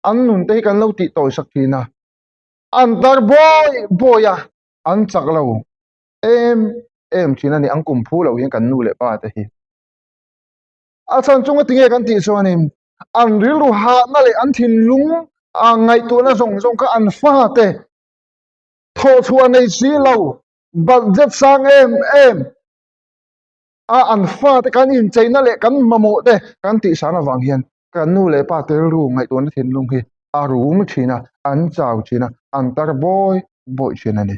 An nun te hi kan lo tih tawi sak thin a, an tar bawi bawi a, an chak lo em em thin a ni, an kum phu lo hian kan nu leh pa te hi. A chhan chunga tinge kan tih chuanin an rilru hahna leh an thinlung a ngaihtuahna zawng zawng kha an fate thawhchhuah nei si lo, budget sang em em a an fate kan incheina leh kan mamawh te kan tih san avang hian kan nu leh pa te rilru ngaihtuahna thinlung hi a rum thin a, an chau thin a, an tar bawi bawi thin a ni.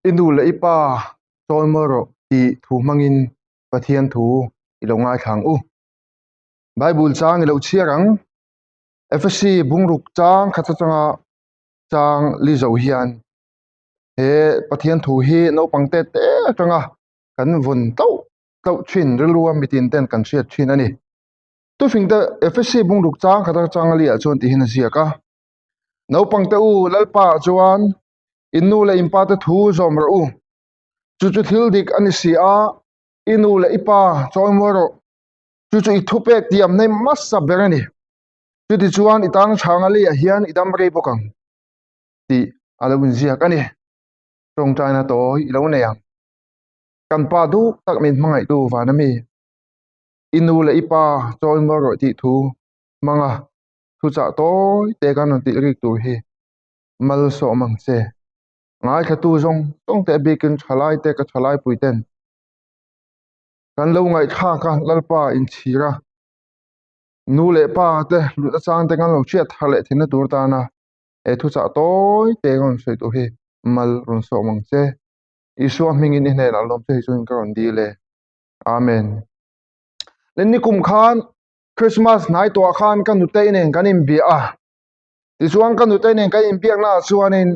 I nu leh i pa chawi mawi rawh tih thu hmangin Pathian thu i lo ngaithla ang u. Bible chang i lo chhiar ang. Efesi bungruk chang khat atanga chang li zo hian he Pathian thu hi naupang te te atanga kan vawn tauh tauh thin rilru a mitin ten kan hriat thin a ni. Tufing te Efesi bungruk chang khat atanga li ah chuan tihin a ziak a. Naupang te u Lalpa ah chuan in nu leh in pa te thu zawm rawh u. Chu chu thil dik a ni si a, i nu leh i pa chawimawi rawh. Chu chu i thupek tiam nei hmasa ber a ni. Chutichuan i tan chhanga leiah hian i dam rei bawk ang tih a lo inziak a ni. Tawngtaina tawi i lo nei ang. Kan pa duh tak min hmangaihtu vana mi, i nu leh i pa chawimawi rawh tih thu hmanga thuchah tawi te kan rawn tih rik tur hi malsawm ang che. Ngaithlatu zawng zawng te a bikin thalai te ka thalai pui ten kan lo ngaihthlak a Lalpa inchhir a nu leh pa te lut achang te kan lo hriat thar leh thinna tur tana he thuchah tawi te ka rawn sawi tur hi mal rawn sawm ang che Isua hmingin i hnenah lawm che hi chuan ka rawn dil e Amen. Le nikum khan Christmas hnai tawhah khan ka nutei nen kan inbia a tichuan ka nutei nen kan inbiakna ah chuanin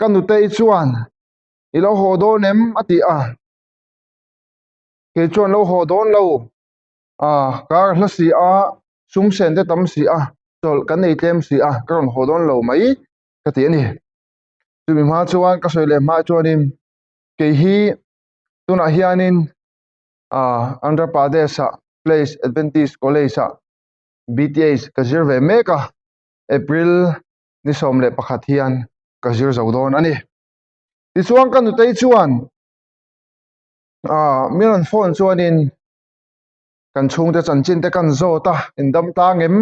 ka nutei chuan i lo haw dawn em a ti a kei chuan lo haw dawn lo a kar hla si a sum sen te tam si a chawlh kan nei tlem si a ka rawn haw dawn lo mai ka ti a ni chumi hma chuan ka sawi leh hma chuanin kei hi tunah hianin ah Andhra Pradesh ah Place Adventist College ah BTH ka zir ve mek a April ni 11 hian ka zir zo dawn a ni. Tichuan ka nutei chuan ah min rawn phone chuanin kan chhungte chanchin te kan zawt a, in dam tlang em?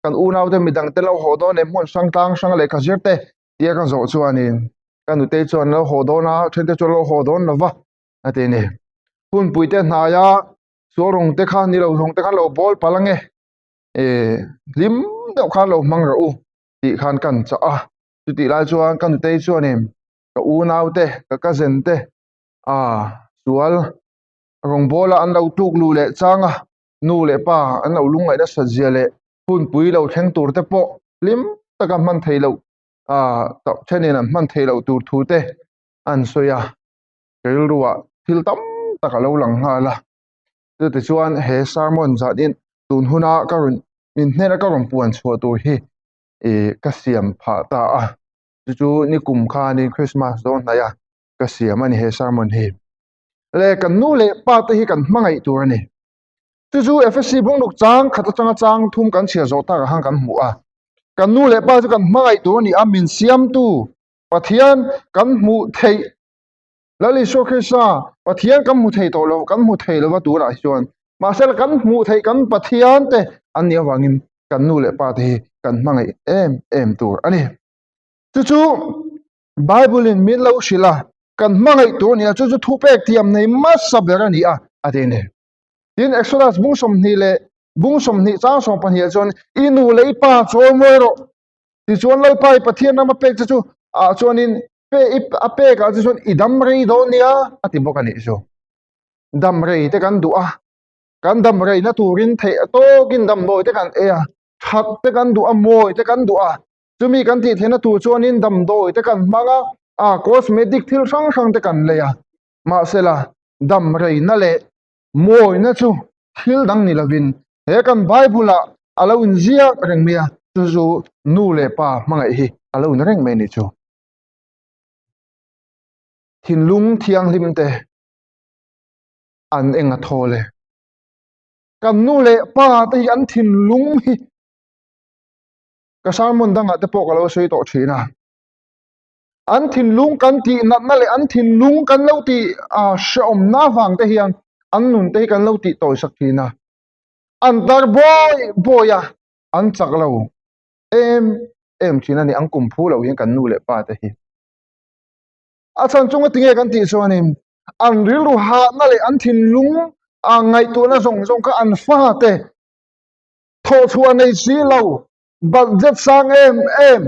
Kan unaute midang te lo haw dawn em? Hmun hrang tlang hrang lehkha zir te tia ka zawh chuanin ka nutei chuan lo haw dawn a, thente chuan lo haw dawn lo va a ti a ni. Hunpui te hnaia sual rawng te kha ni lo rawng te kha lo bawl palh ange eh hlim deuh khan lo hmang rawh u tih khan kan chah a chutih lai chuan ka nutei chuanin ka unau te ka cousin te ah sual rawng bawla an lo tuk luh leh chang a nu leh pa an lo lungngaih nasat zia leh hunpui lo thleng tur te pawh hlim taka hman theih loh ah thenin an hman theih loh tur thu te an sawi a rilruah thil tam tak a lo lang nghal a chutichuan he sermon zanin tun huna ka rawn min hnena ka rawn puan chhuah tur hi ih ka siam phah ta a chu chu nikum khanin Christmas dawn hnaih a ka siam a ni he sermon hi le kan nu leh pa te hi kan hmangaih tur a ni chu chu FSC bungruk chang khat atanga chang thum kan chhiar zawh takah khan kan hmu a kan nu leh pa chu kan hmangaih tur a ni a min siamtu Pathian kan hmuh theih Lal Isua Krista Pathian kan hmu thei tawh lo kan hmu thei lova turah hi chuan mahse kan hmuh theih kan Pathian te an nih avangin kan nu leh pa te hi kan hmangaih em em tur a ni. Chu chu Bible in min lo hrilh a kan hmangaih tur a ni a chu chu thupek thiam nei hmasa ber a ni a a ti a ni. Tin Exodus bung 20 leh bung 20 chang 12 chuan i nu leh i pa chawimawi rawh tichuan Lalpa i Pathian rama pek che chu ah chuanin pe i a pek ah che chuan i dam rei dawn nia a ti bawk a nih chu. Dam rei te kan duh a, kan dam reina turin theih tawkin damdawi te kan ei a, that te kan duh a, mawi te kan duh a, chumi kan tih theihna tur chuanin damdawi te kan hmang a, a cosmetic thil hrang hrang te kan lei a, mahsela dam reina leh mawina chu thil dang ni lovin he kan Bible ah a lo inziak reng mai a. Chu chu nu leh pa hmangaih hi a lo ni reng mai ni chu. Thinlung thianghlim te an eng a thawl e. Kan nu leh pa te hi an thinlung hi ka sermon dangah te pawh ka lo sawi tawh thin a. An thinlung kan tih natna leh an thinlung kan lo tih hrehawmna avang te hian an nun te hi kan lo tih tawisak thin a. An tar bawi bawi a, an chak lo em em thin a ni, an kum phu lo hian kan nu leh pa te hi. A chhan chunga tinge kan tih chuanin an rilru hahna leh an thinlung ngaihtuahna zawng zawng kha an fate thawhchhuah nei si lo, budget sang em em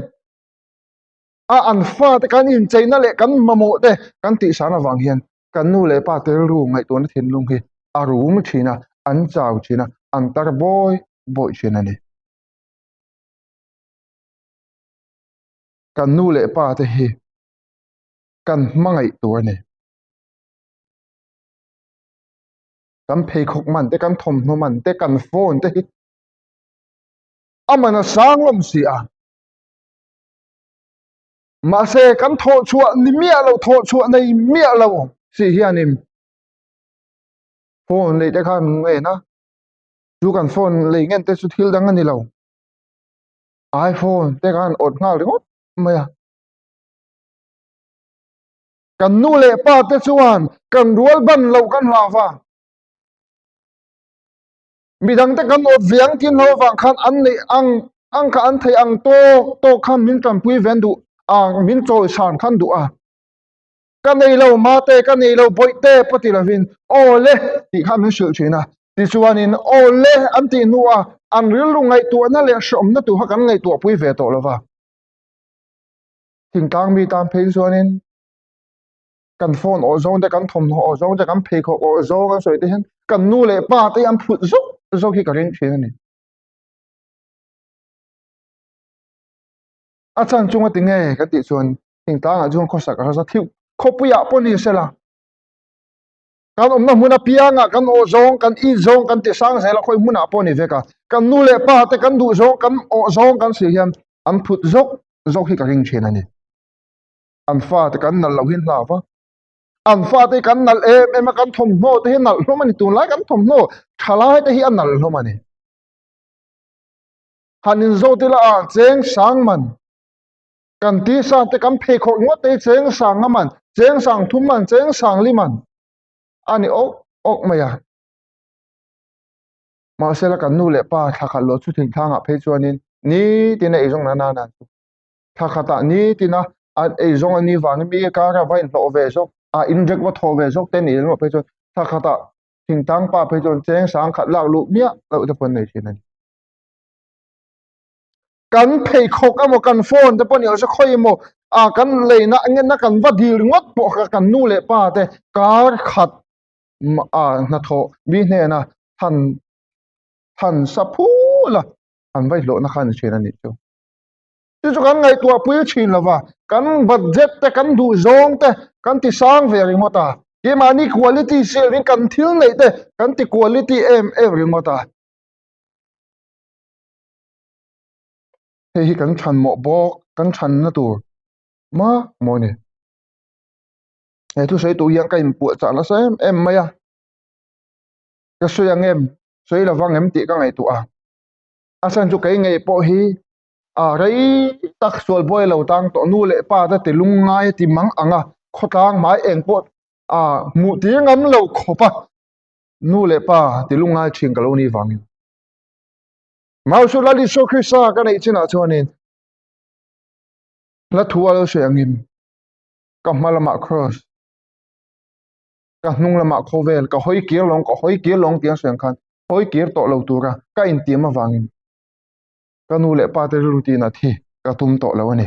a an fate kan incheina leh kan mamawh te kan tihsan avang hian kan nu leh pa te rilru ngaihtuahna thinlung hi a rum thin a, an chau thin a, an tar bawi bawi thin a ni. Kan nu leh pa te hi kan hmangaih tur a ni. Kan pheikhawk man te, kan thawmhnaw man te, kan phone te hi a man a sang lawm si a. Mahse kan thawh chhuah ni miah lo, thawh chhuah nei miah lo si hianin phone lei te khan ngen a, chu kan phone lei ngen te chu thil dang a ni lo. iPhone te khan awt nghal ringawt mai a. Kan nu leh pa te chuan kan rual ban loh kan hlau va. Midang te kan awt ve ang tin ho avang khan an neih ang ang kha an theih ang tawk tawk khan min tanpui ve an duh a, min chawisan khan duh a. Ka nei lo mate, ka nei lo bawihte pawh ti lovin aw le tih kha min hrilh thin a. Tichuanin aw le an tih hnuah an rilru ngaihtuahna leh hrehawmna tur kha kan ngaihtuahpui ve tawh lo va. Thingtlang mi tan phei chuanin kan phone awh zawng te, kan thawmhnaw awh zawng te, kan pheikhawk awh zawng an sawi te hian kan nu leh pa te hi an phut zawk zawk hi ka ring thin a ni. A chhan chunga ti nge kan tih chuan thingtlangah chuan khawsak a harsa thiu khawpuiah pawh ni sela kan awmna hmun apiangah kan awh zawng kan it zawng kan ti sang zel a khawi hmunah pawh ni vek a kan nu leh pa te kan duh zawng kan awh zawng kan sih hian an phut zawk zawk hi ka ring thin a ni. An fate kan nalh loh hi hlau va, an fate hi kan nalh em em a, kan thawmhnaw te hi nalh hlawm a ni, tunlai kan thawmhnaw thalai te hi a nalh hlawm a ni. Han inzawt ila a cheng sang man, kan tisa te kan pheikhawk ngawt te hi cheng sang a man, cheng sang thum man, cheng sang li man a ni awk awk mai a. Mahsela kan nu leh pa thla khat luah chu thingthlangah phei chuanin nitin a eizawng nana nan chu. Thla khatah nitina an eizawng a nih vangin mi kara va inhlawh ve zawk a inrek va thawh ve zawk te nih emaw phei chuan thla khatah thingtlang pa phei chuan cheng sang khat lak luh miah loh te pawh an nei thin a ni. Kan pheikhawk emaw kan phone te pawh ni awlsa khawi emaw a kan leina ngenna kan va dil ringawt pawh kha kan nu leh pa te kar khat a hnathawh mi hnena than than sa phul a an va inhlawhna kha a ni thin a nih chu. Chu chu kan ngaihtuah pui thin lo va, kan budget te kan duh zawng te kan ti sang ve ringawt a, keimahni quality si lovin kan thil neih te kan ti quality em em ringawt a. Hei hi kan chhan mawh bawk, kan chhanna tur mak maw ni. He thusawi tur hian ka inpuahchah nasa em em mai a, ka sawi ang em, sawi lo vang em tih ka ngaihtuah a. A chhan chu kei ngei pawh hi a rei tak sual buai lo tang tawh nu leh pa te ti lungngai a ti mang ang a, khawtlang hmai eng pawh a hmuh tir ngam lo khawp a, nu leh pa ti lungngai thin ka lo ni vangin. Mausu Lal Isua Krista ka neih chinah chuanin hla thu a lo sawi angin ka hma lamah cross, ka hnung lamah khawvel, ka hawi kir lawng, ka hawi kir lawng tih a sawi ang khan hawi kir tawh lo tura ka intiam avangin ka nu leh pa te rilru tinat hi ka tum tawh lo a ni.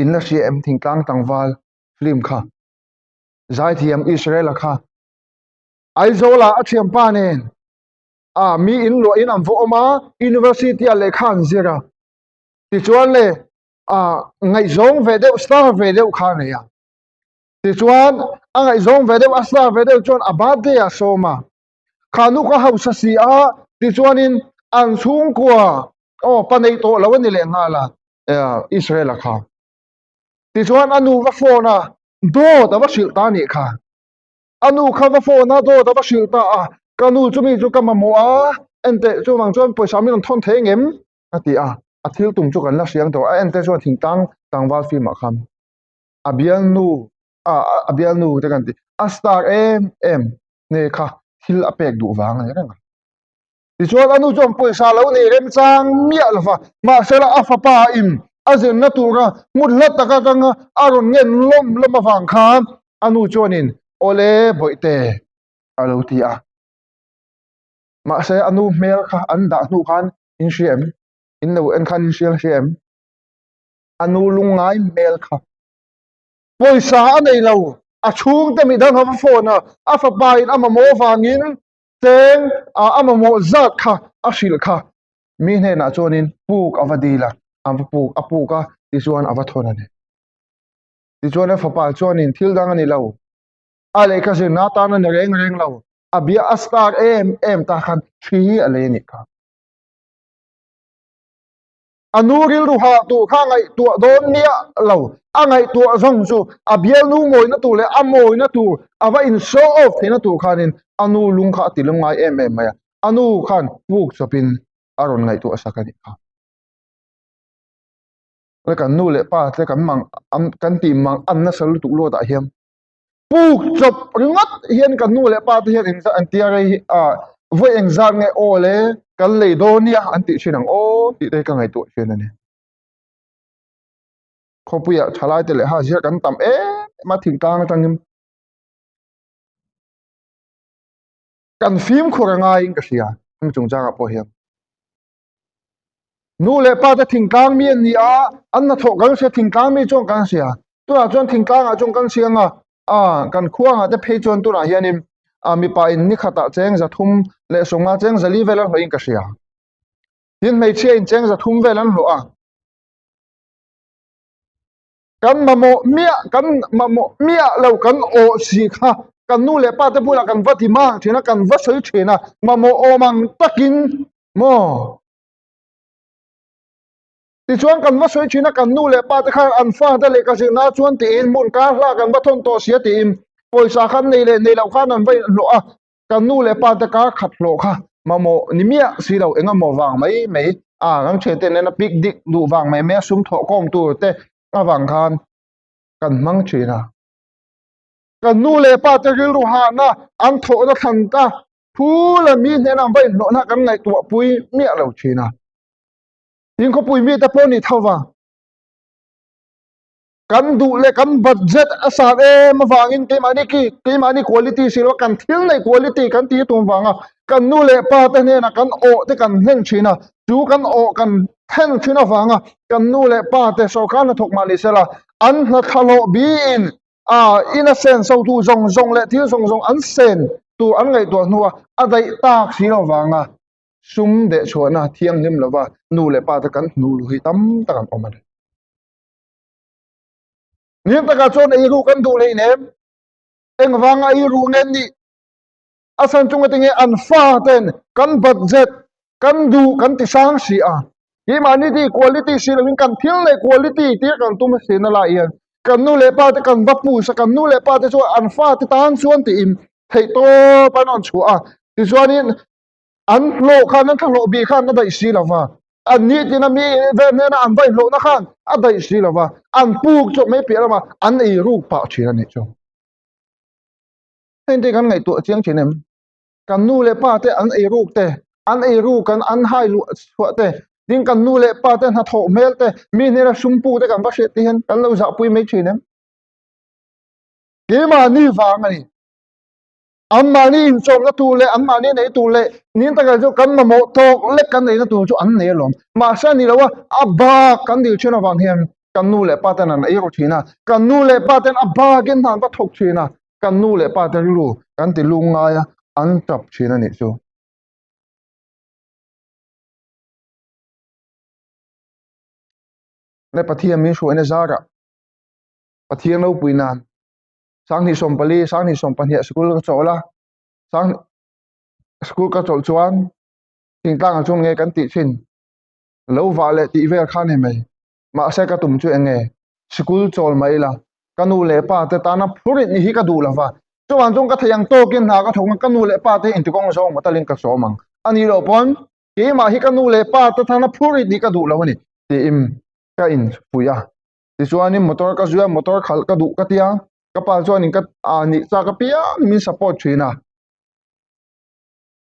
In la hria em thingtlang tlangval film kha zaithiam Israel-a kha Aizawla a thianpa nen a mi in luah in an va awm a university ah lehkha an zir a tichuan le a ngaihzawng ve deuh star ve deuh kha a nei a tichuan a ngaihzawng ve deuh a star ve deuh chuan a birthday ah sawm a kha nu kha hausa si a tichuanin. An chhungkua aw pa nei tawh lo a ni leh nghal a, Israel-a kha. Tichuan a nu va phone a, dawt a va hrilh ta a nih kha. A nu kha va phone a, dawt a va hrilh ta a, ka nu chumi chu ka mamawh a, enteh chuvang chuan pawisa min rawn thawn thei engem? a ti a, a thil tum chu kan la hriang tawh a, enteh chuan thingtlang tlangval film ah khan a bialnu a a bialnu te kan ti a star em em nge kha thil a pek duh vang a ni reng a. Tichuan a nu chuan pawisa lo nei remchang miah lo va, mahsela a fapa in a zirna tura hmun hla tak atanga a rawn ngen lawm lawm avang khan a nu chuanin Awle bawihte a lo ti a. Mahse a nu hmel kha an dah hnu khan in hria em? In lo en khan in hria hria em? A nu lungngai hmel kha pawisa a nei lo, a chhungte midang a va phone a, a fapa in a mamawh avangin Cheng a a mamawh zat kha a hrilh kha mi hnenah chuanin puk a va dil a, a va puk a puk a tichuan a va thawn a ni. Tichuan a fapa chuanin thil dang a ni lo, a lehkha zirna atan a ni reng reng lo, a bia a star em em ta khan thi a lei a nih kha. A nu rilru hah tur kha a ngaihtuah dawn miah lo, a ngaihtuah zawng chu a bialnu mawina tur leh a mawina tur a va in show off theihna tur khanin a nu lung kha a ti lungngai em em mai a, a nu khan puk chawpin a rawn ngaihtuah sak a nih kha. Kan nu leh pa te kan mang kan tih mang an nasa lutuk luatah hian Puk chawp ringawt hian kan nu leh pa te hian engzat an tia rei hi ah vawi engzat nge aw le kan lei dawn nia an tih thin ang aw tih te hi ka ngaihtuah thin a ni. Khawpuiah thalai te leh ha zir kan tam em em a thingtlang atangin kan fimkhur a ngaiin ka hria hemi chungchangah pawh hian. Nu leh pa te thingtlang mi an ni a, an hnathawh kan hria, thingtlang mi chuan kan hria. Tunah chuan thingtlangah chuan kan hria anga, ah kan khuangah te phei chuan tunah hianin ah mipa in ni khatah cheng zathum leh sawmnga cheng zali vel an hlawhin ka hria. Tin hmeichhia in cheng zathum vel an hlawh a. Kan mamawh miah, kan mamawh miah lo kan awh si kha kan nu leh pa te bulah kan va ti mang thin a, kan va sawi thin a, mamawh awm ang takin maw? Tichuan kan va sawi thin a, kan nu leh pa te khan an fa te lehkha zirna chuan tiin hmun kar hla kan va thawn tawh sia tiin pawisa khan nei leh nei loh khan an va inhlawh a, kan nu leh pa te kar khat hlawh kha mamawh ni miah si lo eng emaw vang mai mai a kan thiante nena pik dik duh vang mai mai a sum thawh kawm tur te avang khan kan hmang thin a. Kan nu leh pa te rilru hahna an thawhna thlan ta Phul a mi hnena an va inhlawhna kan ngaihtuah pui miah lo thin a. Tin khawpui mite pawh ni tho va. Kan duh leh kan budget a san em avangin keimahni ki keimahni quality si lo kan thil neih quality kan tih tum vanga kan nu leh pa te hnena kan awh te kan hlen thin a. Chu kan awh kan thlen thin avanga kan nu leh pa te sorkar hnathawk mah ni sela an hnathlalawh biin A ina sen sotu zawng zawng leh thil zawng zawng an sen tur an ngaihtuah hnua a daih tak si lo vanga sum dehchhuahna thianghlim lova nu leh pa te kan hnu luh hi tam tak an awm a ni. Nim takah chuan eiru kan duh hleinem, engvanga eiru nge nih? A chhan chunga tinge an fa ten kan budget kan duh kan ti sang si a, keimahni ti quality si lovin kan thil neih quality tir kan tum si na lai hian kan nu leh pa te kan va push a, kan nu leh pa te chuan an fa te tan chuan tiin theih tawp an rawn chhuah a, tichuanin an hlawh khan an thlahlawh bih khan a daih si lova, an ni tina mi vel hnena an va inhlawhna khan a daih si lova, an puk chawp mai piah lama an ei ruk pah thin a nih chu. Heng te kan ngaihtuah chiang thin em? Kan nu leh pa te an ei ruk te, an ei ruk kan an hai luah chhuah te, tin kan nu leh pa te hnathawh hmel te, mi hnena sum pu te kan va hriat te hian kan lo zahpui mai thin em? Keimahni vang a ni. Anmahni inchawmna tur leh anmahni nei tur leh nin takah chu kan mamawh tawk lek kan neihna tur chu an nei alawm. Mahse a ni lo a, a bak kan dil thin avang hian kan nu leh pa ten an ei ru thin a, kan nu leh pa ten a bakin hna an va thawk thin a, kan nu leh pa te rilru kan ti lungngai a, an tap thin a nih chu. Le Pathian min hruaina zarah Pathian ropui nan sanghnih 14 sanghnih 12 sikul ka chawl a, sang sikul ka chawlh chuan. Thingtlang ah chuan nge kan tih thin? Lo vah leh tih vel kha ni mai. Mahse ka tum chu eng nge? Sikul chawl mai ila, ka nu leh pa te tana phurit ni hi ka duh lova. Chuvang chuan ka thei ang tawkin hna ka thawk ang, ka nu leh pa te intikawng zawng maw talin ka sawm ang. A nih loh pawn keimah hi ka nu leh pa te tana phurit ni ka duh lo a ni tiin ka infuih a. Tichuanin motor ka zui a, motor khalh ka duh ka tia, ka pa chuanin ka nih chak apiang min support thin a.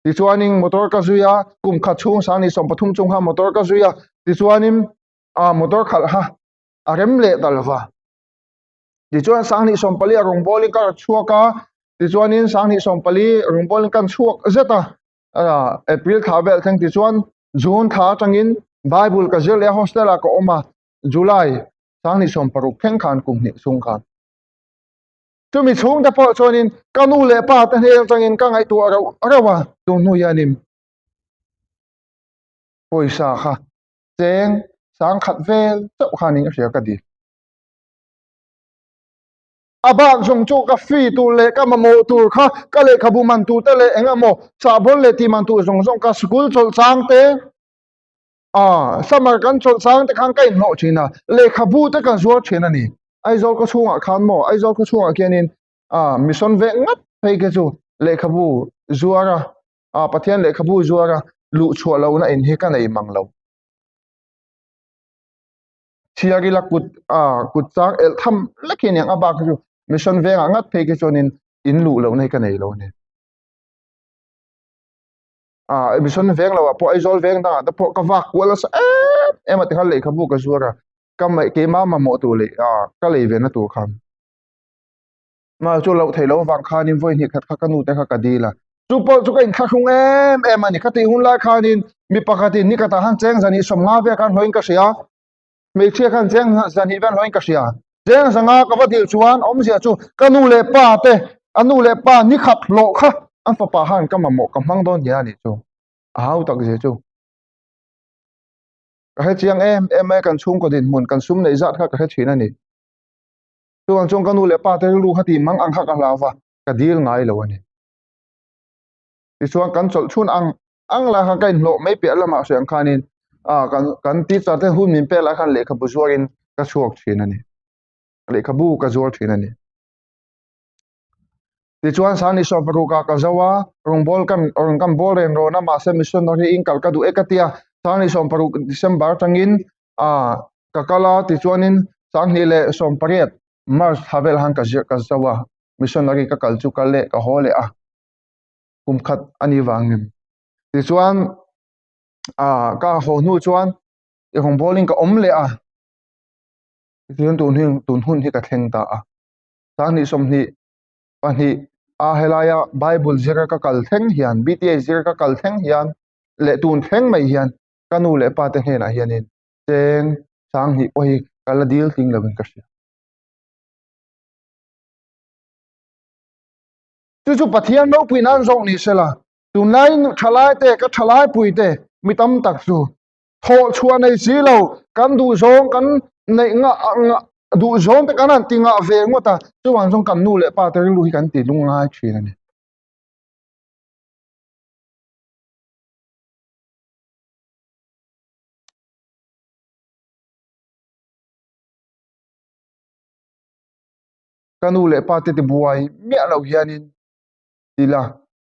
Tichuanin motor ka zui a, kum khat chhung 20 pathum chung kha motor ka zui a, tichuanin ah motor khalh kha a rem leh ta lova. Tichuan 20 sawmpali a rawngbawlin ka chhuak a, tichuanin 20 sawmpali rawngbawlin kan chhuak zet a, ah April thla vel thleng tichuan June thla atangin Bible ka zir leh a hostel ah ka awm a, July 20 sawmparuk thleng khan kum hnih chhung khan. Chumi chhungte pawh chuanin ka nu leh pa te hnen atangin ka ngaihtuah rauh rauh a, tun hnu hianin pawisa kha cheng sangkhat vel chauh khanin ka hria ka dil. A bak zawng chu ka fee tur leh ka mamawh tur kha ka lehkhabu man tur te leh eng emaw sahbawn leh tih man tur zawng zawng ka school chawlh chang te Ah, summer kan chawlh chang te khan ka inhlawh thin a, lehkhabu te ka zuar thin a ni. Aizawl khaw chhungah khan maw, Aizawl khaw chhungah khianin ah mission vek ngat phei kha chu lehkhabu zuar a, ah Pathian lehkhabu zuar a luh chhuah lohna in hi ka nei mang lo. Chhiar ila kut ah kut chang elh tham lek hi aniang a bak hi chu mission vengah ngat phei khi chuanin in luh lohna hi ka nei lo a ni. ah mission veng lo ah pawh Aizawl veng dangah te pawh ka vak kual nasa em em a tikhan lehkhabu ka zuar a ka mei keimah mamawh tur leh ah ka lei ve na tur khan mah chu loh theih loh avang khanin vawi hnih khat kha ka nu te kha ka dil a chu pawh chu ka inthlahrung em em a ni ka tih hun lai khanin mi pakhatin ni khatah khan cheng zan hi sawmnga vel khan hlawhin ka hria Hmeichhia khan cheng zahnih vel hlawhin ka hria. Cheng zanga ka va dil chuan awmzia chu ka nu leh pa te, a nu leh pa ni khat hlawh kha an fapa khan ka mamawh ka hmang dawn nia a nih chu. A hau tak zia chu. Ka hre chiang em em mai kan chhungkaw dinhmun, kan sum neih zat kha ka hre thin a ni. Chuvang chuan ka nu leh pa te rilru kha tih mang ang kha ka hlau va, ka dil ngai lo a ni. Tichuan kan chawlh chhun ang ang lai khan ka inhlawh mai piah lamah hriang khanin ah kan kan teacher te hun min pek lai khan lehkhabu zuarin ka chhuak thin a ni lehkhabu ka zuar thin a ni tichuan sani sawm paruk ah ka zo a rawngbâwl kan rawn kan bawl reng rawn a mahse missionary in kal ka duh e ka tia sani sawm paruk December atangin ah ka kal a tichuanin sanghnih leh sawm pariat March thla vel khan ka zir ka zo a missionary ka kal chu ka leh ka haw leh a. kum khat a nih vangin tichuan ah ka haw hnu chuan i rawngbawlin ka awm leh a tichuan tun hi tun hun hi ka thleng ta a sanghnih sawmhnih pahnih a helaia bible zira ka kal thleng hian B_T_A zira ka kal thleng hian leh tun thleng mai hian ka nu leh pa te hnenah hianin cheng sanghnih pawh hi ka la dil tling lovin ka hria. Chu chu Pathian ropui nan zawk ni sela, tunlai thalai te, ka thalai pui te, mi tam tak chu thawh chhuah nei si lo, kan duh zawng kan neih ngah ngah duh zawng te kan han ti ngah ve ngawt a, chuvang chuan kan nu leh pa te rilru hi kan ti lungngai thin a ni. Ka nu leh pa te tibuai miah loh hianin ti la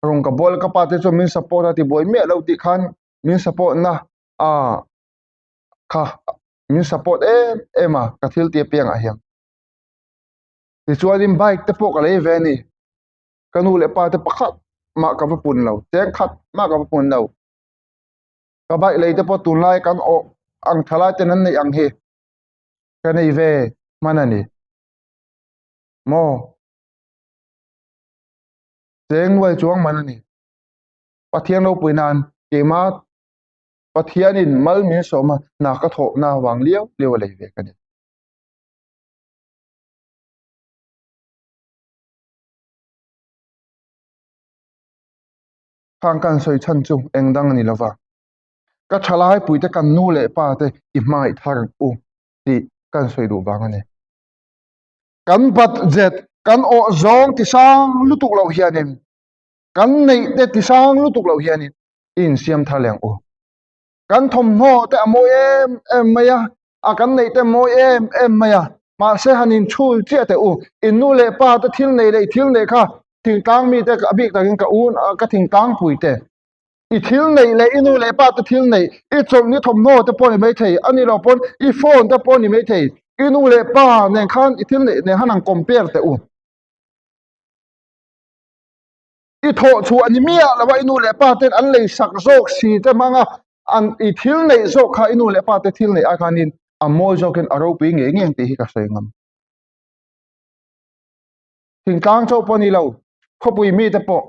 rawng ka bawl ka pa te chuan min support a tibuai miah loh tih khan min support na a kha min support em em a ka thil tih apiangah hian tichuanin bike te pawh ka lei ve a ni ka nu leh pa te pakhat mah ka va pun lo cheng khat mah ka va pun lo ka bike lei te pawh tunlai kan awh ang thalai ten an neih ang hi ka nei ve hman a ni. Maw? Cheng nuai chuang man a ni. Pathian ropui nan keima Pathianin mal min sawm a, hna ka thawhna vang liau liau a lei ve ka ni. Khang kan sawi chhan chu eng dang a ni lova. Ka thalai puite kan nu leh pa te i hmangaih thar ang u tih kan sawi duh vang a ni. Kan budget kan awh zawng ti sang lutuk loh hianin, kan neih te ti sang lutuk loh hianin. I insiam thar leh ang u. Kan thawmhnaw te a mawi em em mai a, a kan neih te mawi em em mai a, mahse han inchhul chiah teh u, in nu leh pa te thil nei leh i thil neih kha thingtlang mite a bik takin ka u ka thingtlang pui te, i thil neih leh i nu leh pa te thil neih, i chawlhni thawmhnaw te pawh ni maithei, a ni loh pawn i phone te pawh ni maithei, i nu leh pa nen khan i thil neih nen khan han compare teh u. I thawh chhuah ni miah lo a, i nu leh pa ten an lei sak zawk si te hmang a, an i thil neih zawk kha i nu leh pa te thil neih ai khanin a mawi zawkin a ropui ngei ngei ang tih hi ka sawi ngam. Thingtlang chauh pawh ni lo, khawpui mite pawh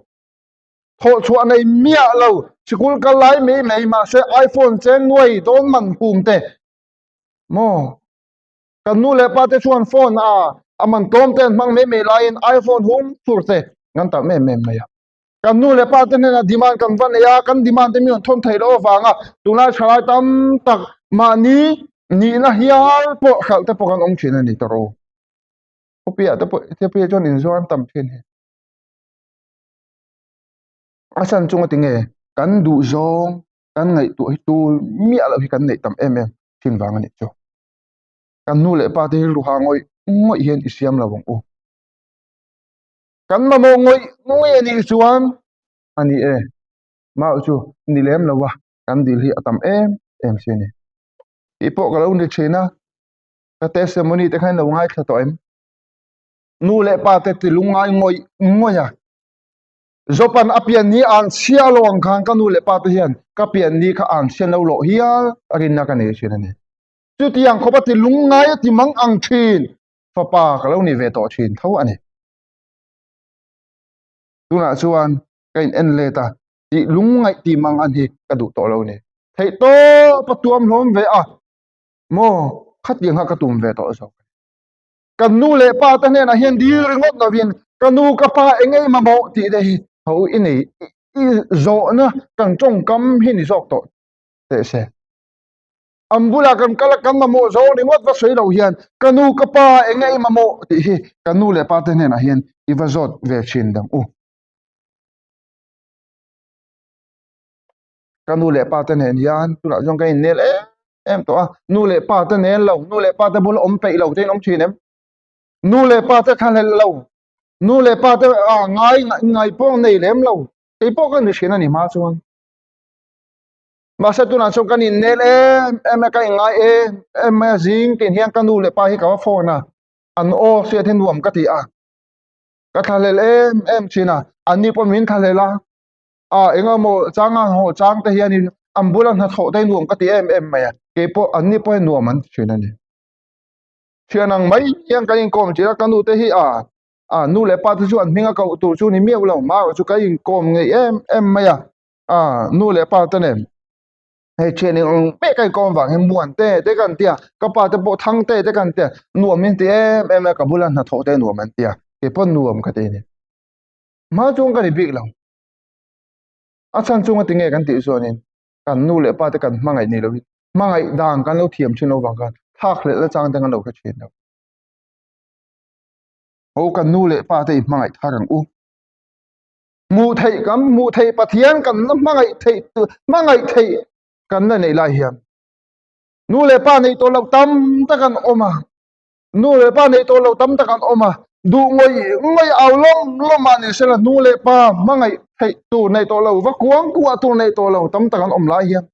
thawh chhuah nei miah lo, sikul kal lai mai mai mahse iPhone cheng nuai dawn man hum te maw? Kan nu leh pa te chuan phone a a man tlawm te an hmang mai mai laiin iPhone hum tur te kan tam em em mai a. Kan nu leh pa te hnenah demand kan va nei a, kan demand te mi rawn thawn theih loh avanga tunlai thalai tam tak mahni nihna hial pawh hralh te pawh kan awm thin a ni tawh ro. Khawpiah te pawh Ethiopia chuan inzuar an tam thin hi. A chhan chunga tinge kan duhzawng kan ngaihtuah hi tul miah loh hi kan neih tam em em thin vang a nih chu. Kan nu leh pa te hi ruha ngawih ngawih hian i siam lo ang u. Kan mamawh ngawih ngawih a nih chuan a ni e, mau chu ni lem lo a, kan dil hi a tam em em si a ni. Tih pawh ka lo ni thin a, ka testimony te khan lo ngaithla tawh em? Nu leh pa te ti lungngai ngawih ngawih a, Zawpan a pian ni an chhia lo ang khan ka nu leh pa te hian ka pian ni kha an chhian lo loh hial a rinna ka nei thin a ni. Chutiang khawpa ti lungngai a ti mang ang thin fapa ka lo ni ve tawh thin tho a ni. Tunah chuan ka in en let a, tih lungngaih ti mang an hi ka duh tawh lo a ni. Theih tawp a tuam hlawm ve a, maw khatiang kha ka tum ve tawh zawk. Kan nu leh pa te hnenah hian dil ringawt lovin ka nu ka pa eng ei mamawh tih te hi ho i nei i zawhna kan tawngkam hi ni zawk tawh teh se. An bulah kan kal a kan mamawh zawng ringawt va sawi lo hian ka nu ka pa eng ei mamawh tih hi kan nu leh pa te hnenah hian i va zawt ve thin dang u. Ka nu leh pa te nen hian tunah chuan ka innel em em tawh a, nu leh pa te nen lo, nu leh pa te bula awm peih lo te in awm thin em? Nu leh pa te thlahlelh lo, nu leh pa te ah ngai ngai pawh nei lem lo, kei pawh ka ni thin a ni hma chuan. Mahse tunah chuan kan innel em em a, ka inngai em em mai a, zing tin hian ka nu leh pa hi ka va phone a, an aw hriat hi nuam ka ti a, ka thlahlelh em em thin a, anni pawh min thlahlelh a. a eng emaw changa haw chang te hianin an bula hnathawh te hi nuam ka ti em em mai a, keipawh an ni pawh hi nuam an ti thin a ni. Thian ang mai hian kan inkawm thin a, ka nu te hi a a nu leh pa te chu an hming a koh tur chu ni miau lo, marawh chu ka inkawm ngei em em mai a, a nu leh pa te nen hei thian eng ang pek ka inkawm vang hian muan te te ka an ti a, ka pa te pawh thang te te ka an ti a, nuam min ti em em a, ka bula hnathawh te nuam an ti a, keipawh nuam ka ti a ni. Hma chuan ka ni bik lo. A chhan chunga tinge kan tih chuanin kan nu leh pa te kan hmangaih ni loin hmangaih dan kan lo thiam thin lo vang khan thlak hlelh na chang te kan lo hre thin lo. Ho kan nu leh pa te i hmangaih thar ang u. Hmuh theih kan hmuh theih Pathian kan la hmangaih theih hmangaih theih kan la neih lai hian nu leh pa neih tawh loh tam tak an awm a. Nu leh pa neih tawh loh tam tak an awm a, duh ngawih ngawih au lawm lawm ah ni sela nu leh pa hmangaih theih tur neih tawh lo, va kuang kuah tur neih tawh lo tam tak an awm lai hian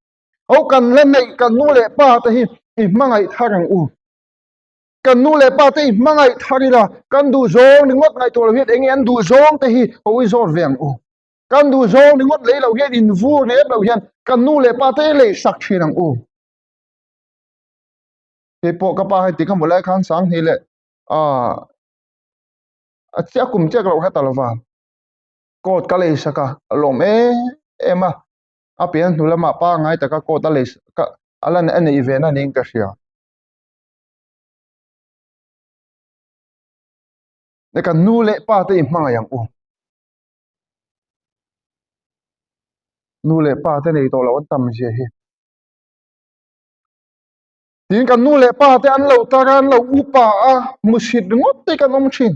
ho kan la neih kan nu leh pa te hi i hmangaih thar ang u. Kan nu leh pa te i hmangaih thar ila kan duh zawng ringawt ngaihtuah lo hian enge an duh zawng te hi ho i zawt ve ang u. Kan duh zawng ringawt lei lo hian in vur lem lo hian kan nu leh pa te i lei sak thin ang u. Hei pawh ka pa hei ti ka hmu lai khan Sanghni leh ah a chiah kum chiah ka lo hre ta lova coat ka lei sak a a lawm em em a a pian hnu lamah pangngai taka coat a lei ka a lan a neih ve na niin ka hria. Kan nu leh pa te i hmangaih ang u. Nu leh pa te nei tawh loh an tam zia hi. Tin kan nu leh pa te an lo tar a, an lo upa a, hmusit ringawt te kan awm thin.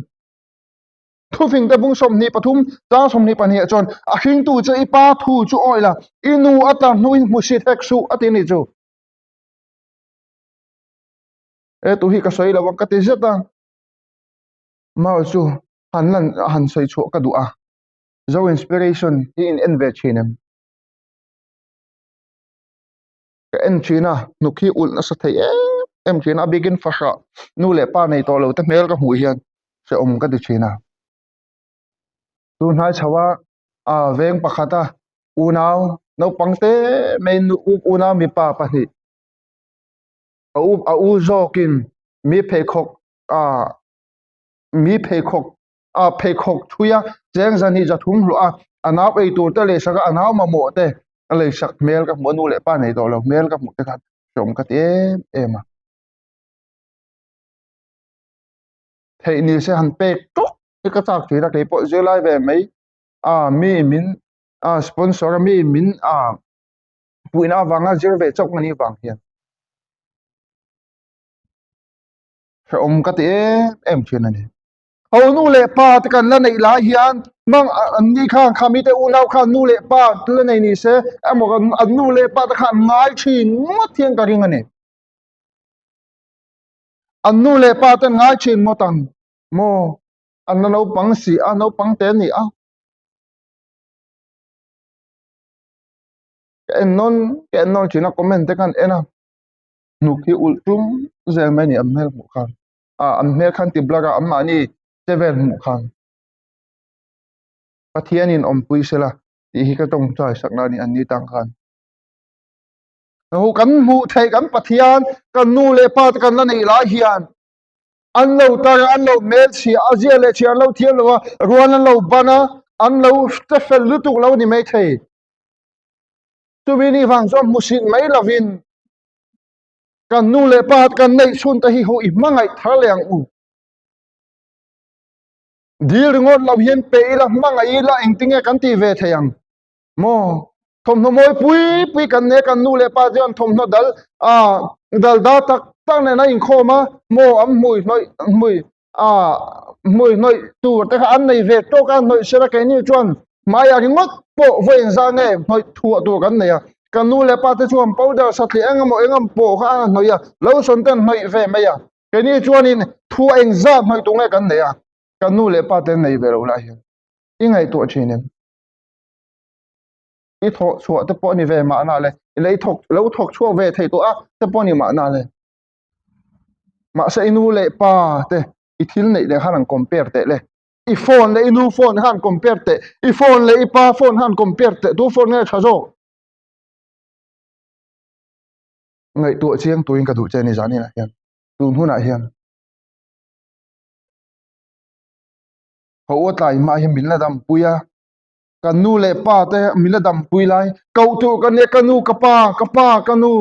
Thufing te bung 23 chang 22 ah chuan a hringtu che i pa thu chu awi la, i nu a tar hnuin hmusit hek suh a ti ni chu. E tu hi ka sawi lo ang ka ti zet a, Mau chu han lan han sawi chhuah ka duh a, Zo Inspiration hi in en ve thin em? Ka en thin a, hnuk hi ulh nasa thei em em thin a, a bikin fahrah nu leh pa nei tawh lo te hmel ka hmuh hian hrehawm ka ti thin a. Tunhnai chho a, aa veng pakhata unau naupang te mai nu unau mipa pahnih a u a u zawkin mi pheikhawk aa mi pheikhawk a pheikhawk thui a cheng zahnih zathum hluah a a nau ei tur te lei sak a a nau mamawh te a lei sak hmel ka hmuh a nu leh pa nei tawh lo hmel ka hmuh te khan hrehawm ka ti em em a theih ni se han pek tawk hi ka chak thin a keipawh zirlai ve mai a mi min a sponsor a mi min a puihna avanga zir ve chauh ka nih vang hian hrehawm ka ti em em thin a ni. Ho nu leh pa te kan la neih lai hian mang an ni khan kha mite unau khan nu leh pa te la nei ni se emaw kan an nu leh pa te khan an ngai thin ngawt hian ka ring a ni. An nu leh pa te an ngai thin ngawt ang maw an la naupang si a naupang te an ni a. Ka en nawn ka en nawn thin a comment te khan en a. hnuk hi ulh tum zel mai a ni an hmel hmuh khan ah an hmel khan ti blur a an mahni che vel hmuh khan Pathianin awmpui sela tih hi ka tawngtai sakna a ni an ni tang khan kan hmuh theih kan Pathian kan nu leh pa te kan la neih lai hian an lo tar a an lo hmel chhia a zia leh chhia an lo thiam lo a rual an lo ban a an lo che fel lutuk lo a ni maithei chumi ni vang chuan hmusit mai lovin Kan nu leh pa kan neih chhun te hi ho i hmangaih thar leh ang u. Dil ringawt lo hian pe ila hmangaih ila engtinge kan tih ve thei ang maw? Thawmhnaw mawi pui pui kan nei a, kan nu leh pa chuan thawmhnaw dal ah dal da tak tak nen a inkhawm a maw an hmui hnawih hmui ah hmui hnawih tur te kha an nei ve tawk a hnawih sela keini chuan hmaiah ringawt pawh vawi engzah nge hnawih thuah tur kan nei a kan nu leh pa te chuan powder satliah eng emaw eng emaw pawh kha an hnawih a lotion te an hnawih ve mai a keini chuanin thuah engzah hnawih tur nge kan nei a kan nu leh pa te an nei ve lo lai hian i ngaihtuah thin em i thawh chhuah te pawh a ni ve mahna le i lei thawk lo thawk chhuak ve thei tawh a te pawh a ni mahna le. Mahse i nu leh pa te i thil neih leh khan an compare teh le. I phone leh i nu phone khan compare teh. I phone leh i pa phone khan compare teh. Tu phone nge tha zawk? Ngaihtuah chiang turin ka duh che ni zan inah hian. Tun hunah hian. Ho a tlai hma hian min la dampui a. Kan nu leh pa te min la dampui lai koh tur ka nia ka nu ka pa ka pa ka nu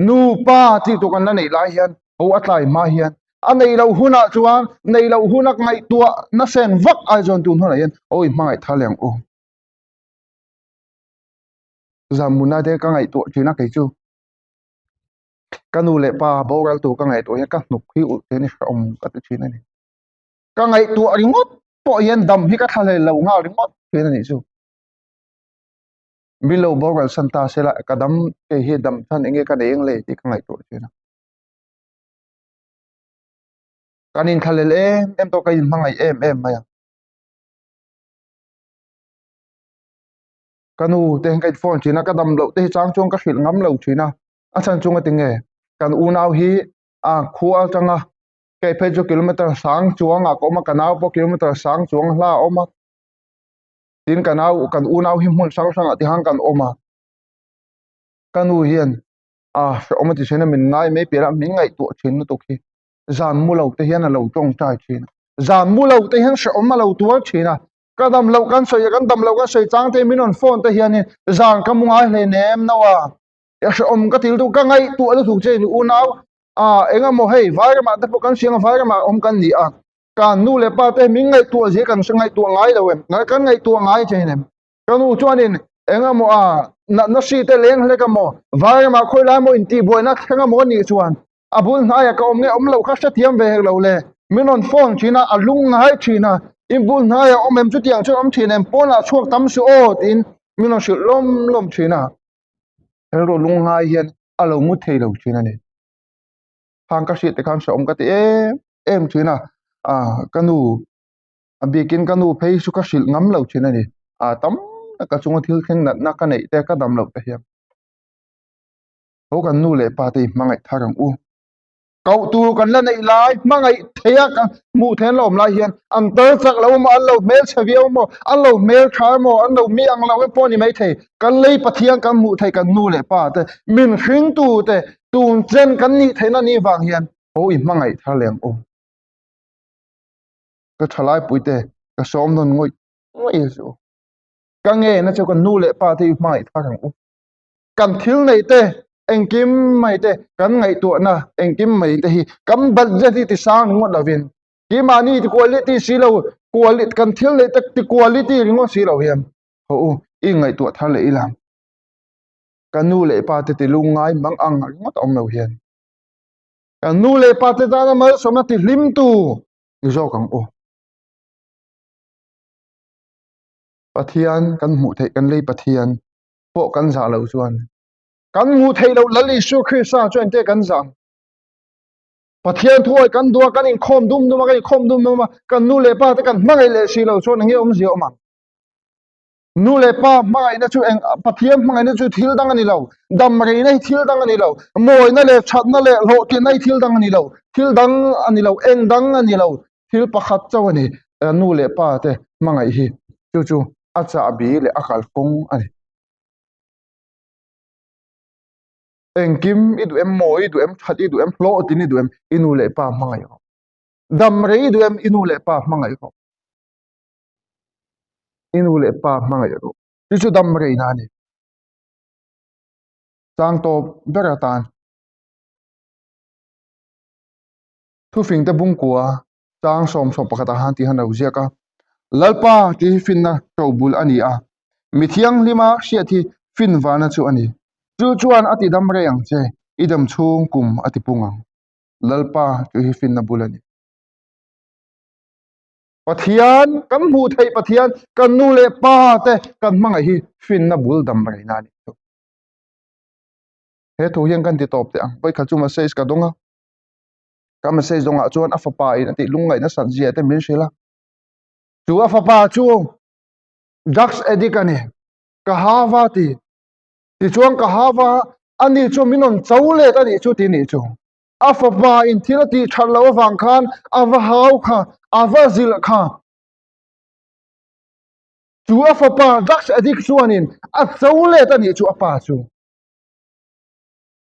nu pa tih tur kan la neih lai hian ho a tlai hma hian a neih loh hunah chuan neih loh huna ngaihtuah na sen vak ai chuan tun hunah hian aw i hmangaih thar leh ang u Zamuna te ka ngaihtuah thin a kei chu ka nu leh pa boral tur ka ngaihtuah hian ka hnuk hi ulh thin a ni hrehawm ka ti thin a ni. Ka ngaihtuah ringawt pawh hian dam hi ka thlahlel lo nghal ringawt thin a nih chu. Min lo boral san ta se la ka dam kei hi dam chhan enge ka nei eng le tih ka ngaihtuah thin a. Kan inthlahlel em em tawh ka inhmangaih em em mai a. Ka nu te hian ka in phone thin a, ka dam loh te hi chang chuan ka hrilh ngam lo thin a. A chhan chunga tinge kan unau hi a khua atanga Kei phei chu kilometer sang chuangah ka awm a, ka nau pawh kilometer sang chuang hla a awm a. Tin ka nau kan unau hi hmun hrang hrangah tikhan kan awm a. Ka nu hian a hrehawm a ti thin a, min ngai mai piah a, min ngaihtuah thin lutuk hi. Zan mu lo te hian a lo tawngtai thin a. Zan mu lo te hian hrehawm a lo tuar thin a. Ka dam loh kan sawi a, kan dam loh kan sawi chang te min rawn phone te hianin zan ka mu ngai hleinem no a. Hrehawm ka ti lutuk, ka ngaihtuah lutuk che ni unau a eng emaw hei vairamah te pawh kan hriang a vairamah awm kan ni a kan nu leh pa te min ngaihtuah zia kan hre ngaihtuah ngai lo em kan ngaihtuah ngai thin em ka nu chuanin eng emaw a natna hri te leng hlek emaw vairamah khawi lai maw intihbuaina thleng emaw anih chuan a bul hnaiah ka awm nge awm loh kha hrethiam ve hek lo le min rawn phone thin a a lung ngai thin a. In bul hnaiah awm em chutiang chuan awm thin em pawnah chhuak tam suh aw tiin min rawn hrilh lawm lawm thin a. Rilru lungngai hian a lo mu thei lo thin a ni. Khang ka hriat te khan hrehawm ka ti em em thin a, ah ka nu a bikin ka nu phei chu ka hrilh ngam lo thin a ni. Ah tam tak ka chunga thil thleng natna ka neih te ka dam loh te hian ho kan nu leh pa te i hmangaih thar ang u. Koh tur kan la neih lai hmangaih theih a kan hmuh theih an la awm lai hian an tar chak lo emaw an lo hmelchhe viau emaw an lo hmeltha emaw an lo mi ang lo em pawh a ni maithei kan lei Pathian kan hmuh theih kan nu leh pa te min hringtu te tun chen kan nih theihna nih vang hian ho i hmangaih thar leh ang u. Ka thalai puite ka sawm nawn ngawih ngawih a chu. Ka ngena chu kan nu leh pa te i hmangaih thar ang u. Kan thil neih te engkim mai te kan ngaihtuahna engkim mai te hi kan budget hi ti sang ringawt lovin keimahni ti quality si lo quality kan thil neih te ti quality ringawt si lo hian haw u i ngaihtuah thar leh ila ka nu leh pa te ti lungngai mang ang ringawt a awm lo hian kan nu leh pa te tana malsawmna ti hlim tu ni zawk ang u. Pathian kan hmuh theih kan lei Pathian pawh kan zah loh chuan kan hmuh theih loh Lal Isua Krista chuan engte kan zah ang? Pathian thuawi kan duh a, kan inkhawm dum dum a, kan inkhawm dum dum a, kan nu leh pa te kan hmangaih leh si loh chuan enge awmzia awm ang? Nu leh pa hmangaihna chu eng Pathian hmangaihna chu thil dang a ni lo, damreina hi thil dang a ni lo, mawina leh thatna leh hlawhtlinna hi thil dang a ni lo, thil dang a ni lo, eng dang a ni lo, thil pakhat chauh a ni, nu leh pa te hmangaih hi chu chu a chahbi leh a kalkawng a ni. Engkim i duh em, mawi i duh em, that i duh em, hlawhtlin i duh em, i nu leh pa hmangaih rawh. Dam rei i duh em, i nu leh pa hmangaih rawh. I nu leh pa hmangaih rawh. Chu chu dam reina a ni. Chang tawp ber atan. Thufingte bungkua chang 11 ah khan tih han lo ziak a, Lalpa tih hi finna ṭobul a ni a, mi thianghlima hriat hi fin vana chu a ni. Chu chuan a ti dam rei ang che, i dam chhung kum a ti pung ang. Lalpa tih hi finna bul a ni. Pathian, kan hmuh theih Pathian, kan nu leh pa te kan hmangaih hi finna bul dam reina a ni. He thu hian kan ti tawp teh ang. Vawikhat chu message ka dawng a. Ka message dawngah chuan a fapa in a tih lungngaih nasat zia te min hrilh a. Chu a fapa chu drugs addict a ni. Ka hava ti. Tichuan ka hava ani chu min rawn cho let a nih chu ti nih chu. A fapa in thil a tih that loh avang khan a va hau kha, a va zilh kha. Chu a fapa drugs addict chuanin a cho let a nih chu a pa chu.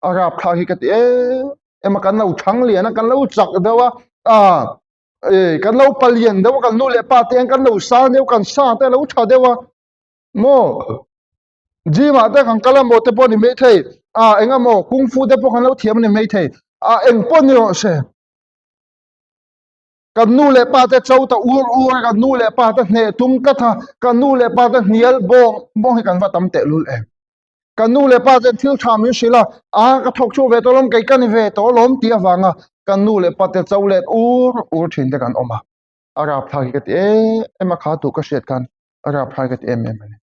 A rapthlak hi ka ti em em a, kan lo thang lian a, kan lo chak deuh a, ah eh kan lo palian deuh a, kan nu leh pa te hian kan lo sang deuh, kan sa te a lo tha deuh a, maw gym ah te kan kal a maw te pawh a ni maithei, ah eng emaw kung fu te pawh kan lo thiam a ni maithei, ah eng pawh ni rawh se. Kan nu leh pa te cho ta ur ur a, kan nu leh pa te hneh tum tlat a, kan nu leh pa te hnial bawng bawng hi kan va tam tehlul em. Kan nu leh pa ten thil tha min hrilh a, a ka thawk chhuak ve tawh lawm, kei ka ni ve tawh lawm tih avanga kan nu leh pa te cho let ur ur thin te kan awm a. A rapthlak hi ka ti em em a, kha tur ka hriat khan a rapthlak hi ka ti em em a ni.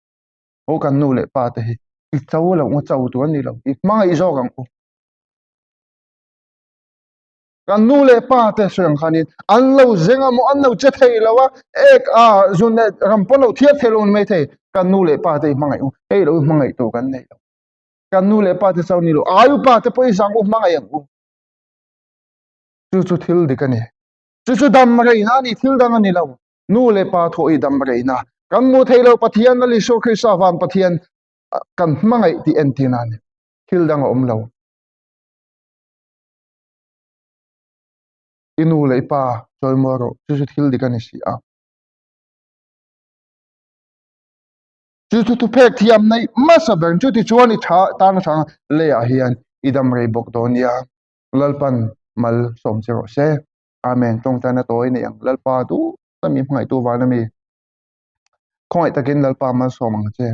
Aw kan nu leh pa te hi i cho loh nga cho tur an ni lo, i hmangaih zawk ang u. Kan nu leh pa te sawi ang khanin an lo zeng a maw, an lo che thei lo a, ek a zun leh ram pawn lo thiar thei lo ni mai thei. Kan nu leh pa te i hmangaih u, hei lo i hmangaih tur kan nei lo. Kan nu leh pa te chauh ni lo, ai upa te pawh i zang u hmangaih ang u. Chu chu thil dik a ni. Chu chu dam reina a ni, thil dang a ni lo. Nu leh pa thawh i dam reina. Kan hmuh theih loh Pathian Lal Isua Krista van Pathian kan hmangaih tih entirna a ni. Thil dang a awm lo. I nu leh i pa chawimawi rawh, chu chu thil dik a ni si a. Chu chu thuphek thiam neih hmasa ber chu tichuan i tha tan atang leiah hian i dam rei bawk dawn nia. Lalpan mal sawm che rawh se. Amen. Tawngtaina tawi nei ang Lalpa duh tak mi hmangaihtu vana mi. Khawngaih takin Lalpa malsawm ang che.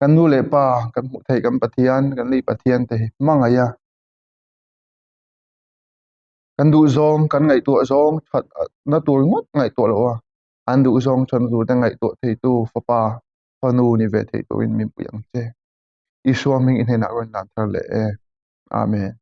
Kan nu leh pa kan hmuh theih kan Pathian, kan lei Pathian te hi hmangaih a. Kan duh zawng, kan ngaihtuah zawng that na tur ngawt ngaihtuah loh a. An duhzawng chhan turte ngaihtuah theitu fapa, fanu ni ve thei turin min pui ang che. Isua hming i hnenah rawn lan thar leh e. Amen.